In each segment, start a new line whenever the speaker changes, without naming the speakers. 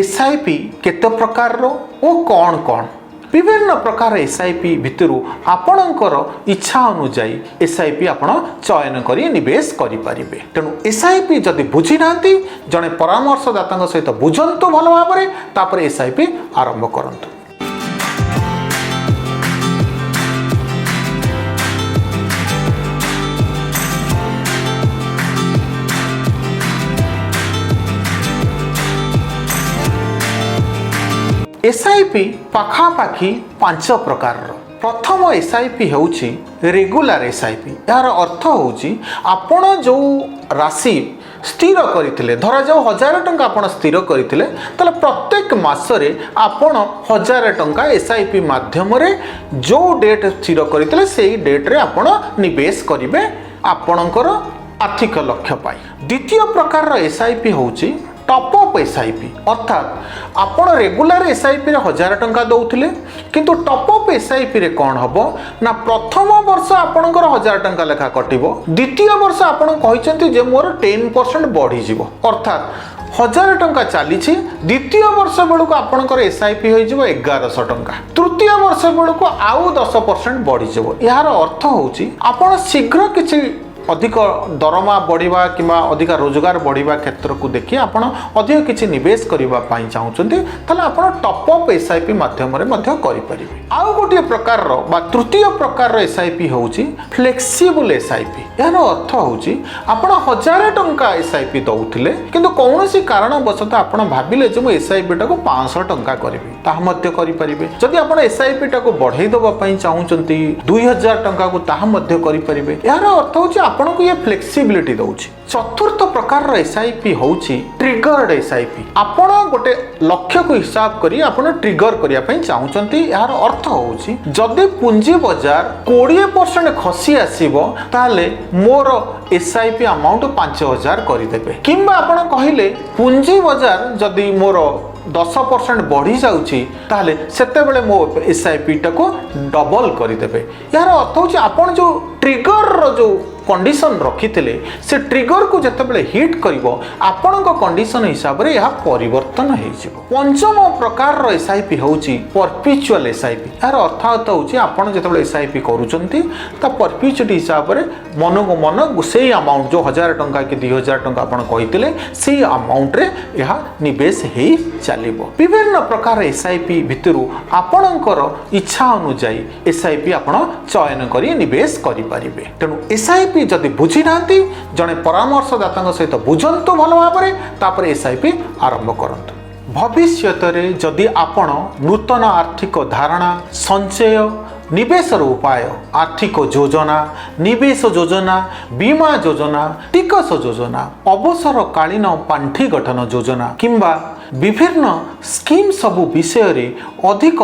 SIP କେତେ ପ୍ରକାରର ଓ କ'ଣ କ'ଣ। ବିଭିନ୍ନ ପ୍ରକାର ଏସ୍ଆଇପି ଭିତରୁ ଆପଣଙ୍କର ଇଚ୍ଛା ଅନୁଯାୟୀ ଏସ୍ଆଇପି ଆପଣ ଚୟନ କରି ନିବେଶ କରିପାରିବେ। ତେଣୁ ଏସ୍ଆଇପି ଯଦି ବୁଝିନାହାନ୍ତି, ଜଣେ ପରାମର୍ଶଦାତାଙ୍କ ସହିତ ବୁଝନ୍ତୁ ଭଲ ଭାବରେ, ତାପରେ ଏସ୍ଆଇପି ଆରମ୍ଭ କରନ୍ତୁ। ଏସ୍ଆଇପି ପାଖାପାଖି 5 ପ୍ରକାରର। ପ୍ରଥମ ଏସ୍ଆଇପି ହେଉଛି ରେଗୁଲାର ଏସ୍ଆଇପି। ଏହାର ଅର୍ଥ ହେଉଛି, ଆପଣ ଯେଉଁ ରାଶି ସ୍ଥିର କରିଥିଲେ, ଧରାଯାଉ 1000 ଟଙ୍କା ଆପଣ ସ୍ଥିର କରିଥିଲେ, ତାହେଲେ ପ୍ରତ୍ୟେକ ମାସରେ ଆପଣ 1000 ଟଙ୍କା ଏସ୍ଆଇପି ମାଧ୍ୟମରେ ଯେଉଁ ଡେଟ୍ ସ୍ଥିର କରିଥିଲେ, ସେଇ ଡେଟ୍ରେ ଆପଣ ନିବେଶ କରିବେ ଆପଣଙ୍କର ଆର୍ଥିକ ଲକ୍ଷ୍ୟ ପାଇଁ। ଦ୍ୱିତୀୟ ପ୍ରକାରର ଏସ୍ଆଇପି ହେଉଛି ଟପ୍ ଅପ୍ ଏସ୍ଆଇପି। ଅର୍ଥାତ୍ ଆପଣ ରେଗୁଲାର ଏସ୍ଆଇପିରେ 1000 ଟଙ୍କା ଦେଉଥିଲେ, କିନ୍ତୁ ଟପ୍ ଅପ୍ ଏସ୍ଆଇପିରେ କ'ଣ ହେବ ନା, ପ୍ରଥମ ବର୍ଷ ଆପଣଙ୍କର 1000 ଟଙ୍କା ଲେଖା କଟିବ। ଦ୍ୱିତୀୟ ବର୍ଷ ଆପଣ କହିଛନ୍ତି ଯେ ମୋର 10% ବଢ଼ିଯିବ। ଅର୍ଥାତ୍ 1000 ଟଙ୍କା ଚାଲିଛି, ଦ୍ୱିତୀୟ ବର୍ଷ ବେଳକୁ ଆପଣଙ୍କର ଏସ୍ଆଇପି ହୋଇଯିବ 1100 ଟଙ୍କା। ତୃତୀୟ ବର୍ଷ ବେଳକୁ ଆଉ 10% ବଢ଼ିଯିବ। ଏହାର ଅର୍ଥ ହେଉଛି, ଆପଣ ଶୀଘ୍ର କିଛି ଅଧିକ ଦରମା ବଢ଼ିବା କିମ୍ବା ଅଧିକା ରୋଜଗାର ବଢ଼ିବା କ୍ଷେତ୍ରକୁ ଦେଖି ଆପଣ ଅଧିକ କିଛି ନିବେଶ କରିବା ପାଇଁ ଚାହୁଁଛନ୍ତି, ତାହେଲେ ଆପଣ ଟପ୍ ଅପ୍ ଏସ୍ଆଇପି ମାଧ୍ୟମରେ ମଧ୍ୟ କରିପାରିବେ। ଆଉ ଗୋଟିଏ ପ୍ରକାରର ବା ତୃତୀୟ ପ୍ରକାରର ଏସ୍ଆଇପି ହେଉଛି ଫ୍ଲେକ୍ସିବୁଲ୍ ଏସ୍ଆଇପି। ଏହାର ଅର୍ଥ ହେଉଛି, ଆପଣ 1000 ଟଙ୍କା ଏସ୍ଆଇପି ଦେଉଥିଲେ, କିନ୍ତୁ କୌଣସି କାରଣବଶତଃ ଆପଣ ଭାବିଲେ ଯେ ମୁଁ ଏସ୍ଆଇପିଟାକୁ 500 ଟଙ୍କା କରିବି, ତାହା ମଧ୍ୟ କରିପାରିବେ। ଯଦି ଆପଣ ଏସ୍ଆଇପିଟାକୁ ବଢ଼େଇ ଦେବା ପାଇଁ ଚାହୁଁଛନ୍ତି 2000 ଟଙ୍କାକୁ, ତାହା ମଧ୍ୟ କରିପାରିବେ। ଏହାର ଅର୍ଥ ହେଉଛି, ଆପଣଙ୍କୁ ଇଏ ଫ୍ଲେକ୍ସିବିଲିଟି ଦେଉଛି। ଚତୁର୍ଥ ପ୍ରକାରର ଏସ୍ଆଇପି ହେଉଛି ଟ୍ରିଗର୍ଡ ଏସ୍ଆଇପି। ଆପଣ ଗୋଟେ ଲକ୍ଷ୍ୟକୁ ହିସାବ କରି ଆପଣ ଟ୍ରିଗର କରିବା ପାଇଁ ଚାହୁଁଛନ୍ତି। ଏହାର ଅର୍ଥ ହେଉଛି, ଯଦି ପୁଞ୍ଜି ବଜାର 20% ଖସି ଆସିବ, ତାହେଲେ ମୋର ଏସ୍ଆଇପି ଆମାଉଣ୍ଟ 5000 କରିଦେବେ। କିମ୍ବା ଆପଣ କହିଲେ, ପୁଞ୍ଜି ବଜାର ଯଦି ମୋର 10% ବଢ଼ିଯାଉଛି, ତାହେଲେ ସେତେବେଳେ ମୋ ଏସ୍ଆଇପିଟାକୁ ଡବଲ କରିଦେବେ। ଏହାର ଅର୍ଥ ହେଉଛି, ଆପଣ ଯେଉଁ ଟ୍ରିଗରର ଯେଉଁ କଣ୍ଡିସନ ରଖିଥିଲେ, ସେ ଟ୍ରିଗରକୁ ଯେତେବେଳେ ହିଟ୍ କରିବ, ଆପଣଙ୍କ କଣ୍ଡିସନ ହିସାବରେ ଏହା ପରିବର୍ତ୍ତନ ହେଇଯିବ। ପଞ୍ଚମ ପ୍ରକାରର ଏସ୍ଆଇପି ହେଉଛି ପରପିଚୁଆଲ ଏସ୍ଆଇପି। ଏହାର ଅର୍ଥାତ୍ ହେଉଛି, ଆପଣ ଯେତେବେଳେ ଏସ୍ଆଇପି କରୁଛନ୍ତି, ତା ପରପିଚୁଟି ହିସାବରେ ମନକୁ ମନ ସେଇ ଆମାଉଣ୍ଟ, ଯେଉଁ 1000 ଟଙ୍କା କି 2000 ଟଙ୍କା ଆପଣ କହିଥିଲେ, ସେଇ ଆମାଉଣ୍ଟରେ ଏହା ନିବେଶ ହେଇ ଚାଲିବ। ବିଭିନ୍ନ ପ୍ରକାର ଏସ୍ଆଇପି ଭିତରୁ ଆପଣଙ୍କର ଇଚ୍ଛା ଅନୁଯାୟୀ ଏସ୍ଆଇପି ଆପଣ ଚୟନ କରି ନିବେଶ କରିପାରିବେ। ତେଣୁ ଏସ୍ଆଇପି ଯଦି ବୁଝିନାହାନ୍ତି, ଜଣେ ପରାମର୍ଶଦାତାଙ୍କ ସହିତ ବୁଝନ୍ତୁ ଭଲ ଭାବରେ, ତାପରେ ଏସ୍ଆଇପି ଆରମ୍ଭ କରନ୍ତୁ। ଭବିଷ୍ୟତରେ ଯଦି ଆପଣ ନୂତନ ଆର୍ଥିକ ଧାରଣା, ସଞ୍ଚୟ, ନିବେଶର ଉପାୟ, ଆର୍ଥିକ ଯୋଜନା, ନିବେଶ ଯୋଜନା, ବୀମା ଯୋଜନା, ଟିକସ ଯୋଜନା, ଅବସରକାଳୀନ ପାଣ୍ଠି ଗଠନ ଯୋଜନା କିମ୍ବା ବିଭିନ୍ନ ସ୍କିମ୍ ସବୁ ବିଷୟରେ ଅଧିକ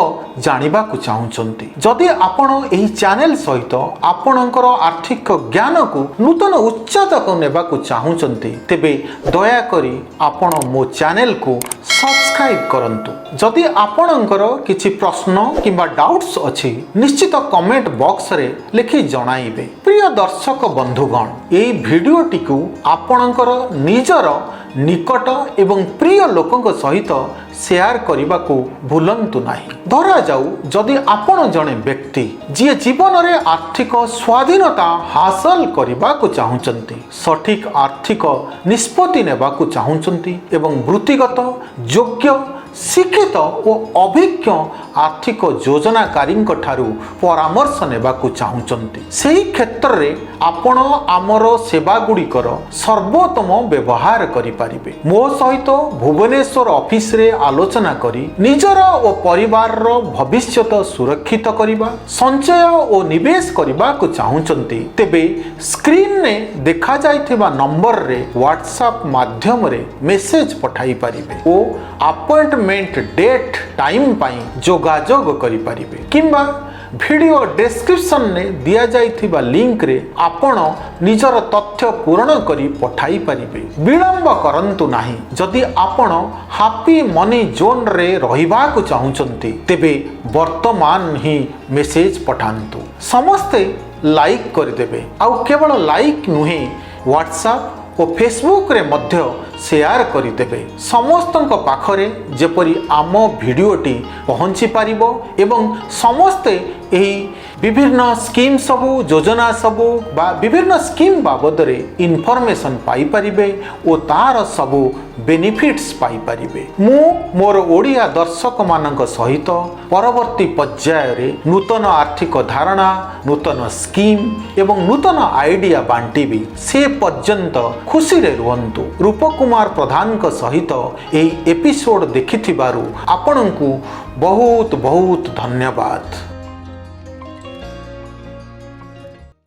ଜାଣିବାକୁ ଚାହୁଁଛନ୍ତି, ଯଦି ଆପଣ ଏହି ଚ୍ୟାନେଲ ସହିତ ଆପଣଙ୍କର ଆର୍ଥିକ ଜ୍ଞାନକୁ ନୂତନ ଉଚ୍ଚତାକୁ ନେବାକୁ ଚାହୁଁଛନ୍ତି, ତେବେ ଦୟାକରି ଆପଣ ମୋ ଚ୍ୟାନେଲକୁ ସବସ୍କ୍ରାଇବ୍ କରନ୍ତୁ। ଯଦି ଆପଣଙ୍କର କିଛି ପ୍ରଶ୍ନ କିମ୍ବା ଡାଉଟ୍ସ ଅଛି, ନିଶ୍ଚିତ କମେଣ୍ଟ ବକ୍ସରେ ଲେଖି ଜଣାଇବେ। ପ୍ରିୟ ଦର୍ଶକ ବନ୍ଧୁଗଣ, ଏହି ଭିଡ଼ିଓଟିକୁ ଆପଣଙ୍କର ନିଜର ନିକଟ ଏବଂ ପ୍ରିୟ ଲୋକଙ୍କ ସହିତ ସେୟାର କରିବାକୁ ଭୁଲନ୍ତୁ ନାହିଁ। ଧରାଯାଉ, ଯଦି ଆପଣ ଜଣେ ବ୍ୟକ୍ତି, ଯିଏ ଜୀବନରେ ଆର୍ଥିକ ସ୍ୱାଧୀନତା ହାସଲ କରିବାକୁ ଚାହୁଁଛନ୍ତି, ସଠିକ ଆର୍ଥିକ ନିଷ୍ପତ୍ତି ନେବାକୁ ଚାହୁଁଛନ୍ତି ଏବଂ ବୃତ୍ତିଗତ, ଯୋଗ୍ୟ, ଶିକ୍ଷିତ ଓ ଅଭିଜ୍ଞ ଆର୍ଥିକ ଯୋଜନାକାରୀଙ୍କ ଠାରୁ ପରାମର୍ଶ ନେବାକୁ ଚାହୁଁଛନ୍ତି, ସେହି କ୍ଷେତ୍ରରେ ଆପଣ ଆମର ସେବାଗୁଡ଼ିକର ସର୍ବୋତ୍ତମ ବ୍ୟବହାର କରିପାରିବେ। ମୋ ସହିତ ଭୁବନେଶ୍ୱର ଅଫିସରେ ଆଲୋଚନା କରି ନିଜର ଓ ପରିବାରର ଭବିଷ୍ୟତ ସୁରକ୍ଷିତ କରିବା, ସଞ୍ଚୟ ଓ ନିବେଶ କରିବାକୁ ଚାହୁଁଛନ୍ତି, ତେବେ ସ୍କ୍ରିନରେ ଦେଖାଯାଇଥିବା ନମ୍ବରରେ ହ୍ୱାଟ୍ସଆପ୍ ମାଧ୍ୟମରେ ମେସେଜ ପଠାଇ ପାରିବେ ଓ ଆପଏଣ୍ଟମେଣ୍ଟ ଡେଟ୍ ଟାଇମ୍ ପାଇଁ ଯୋଗାଯୋଗ କରିପାରିବେ, କିମ୍ବା ଭିଡ଼ିଓ ଡେସ୍କ୍ରିପସନରେ ଦିଆଯାଇଥିବା ଲିଙ୍କରେ ଆପଣ ନିଜର ତଥ୍ୟ ପୂରଣ କରି ପଠାଇ ପାରିବେ। ବିଳମ୍ବ କରନ୍ତୁ ନାହିଁ। ଯଦି ଆପଣ ହାପି ମନି ଜୋନ୍ରେ ରହିବାକୁ ଚାହୁଁଛନ୍ତି, ତେବେ ବର୍ତ୍ତମାନ ହିଁ ମେସେଜ ପଠାନ୍ତୁ। ସମସ୍ତେ ଲାଇକ୍ କରିଦେବେ। ଆଉ କେବଳ ଲାଇକ୍ ନୁହେଁ, ହ୍ୱାଟ୍ସଆପ୍ ଓ ଫେସବୁକରେ ମଧ୍ୟ ସେୟାର କରିଦେବେ, ସମସ୍ତଙ୍କ ପାଖରେ ଯେପରି ଆମ ଭିଡ଼ିଓଟି ପହଞ୍ଚି ପାରିବ ଏବଂ ସମସ୍ତେ ଏହି ବିଭିନ୍ନ ସ୍କିମ୍ ସବୁ, ଯୋଜନା ସବୁ ବା ବିଭିନ୍ନ ସ୍କିମ୍ ବାବଦରେ ଇନଫର୍ମେସନ୍ ପାଇପାରିବେ ଓ ତାର ସବୁ ବେନିଫିଟ୍ସ ପାଇପାରିବେ। ମୁଁ ମୋର ଓଡ଼ିଆ ଦର୍ଶକମାନଙ୍କ ସହିତ ପରବର୍ତ୍ତୀ ପର୍ଯ୍ୟାୟରେ ନୂତନ ଆର୍ଥିକ ଧାରଣା, ନୂତନ ସ୍କିମ୍ ଏବଂ ନୂତନ ଆଇଡ଼ିଆ ବାଣ୍ଟିବି। ସେ ପର୍ଯ୍ୟନ୍ତ ଖୁସିରେ ରୁହନ୍ତୁ। ରୂପକୁମାର ପ୍ରଧାନଙ୍କ ସହିତ ଏହି ଏପିସୋଡ଼ ଦେଖିଥିବାରୁ ଆପଣଙ୍କୁ ବହୁତ ବହୁତ ଧନ୍ୟବାଦ।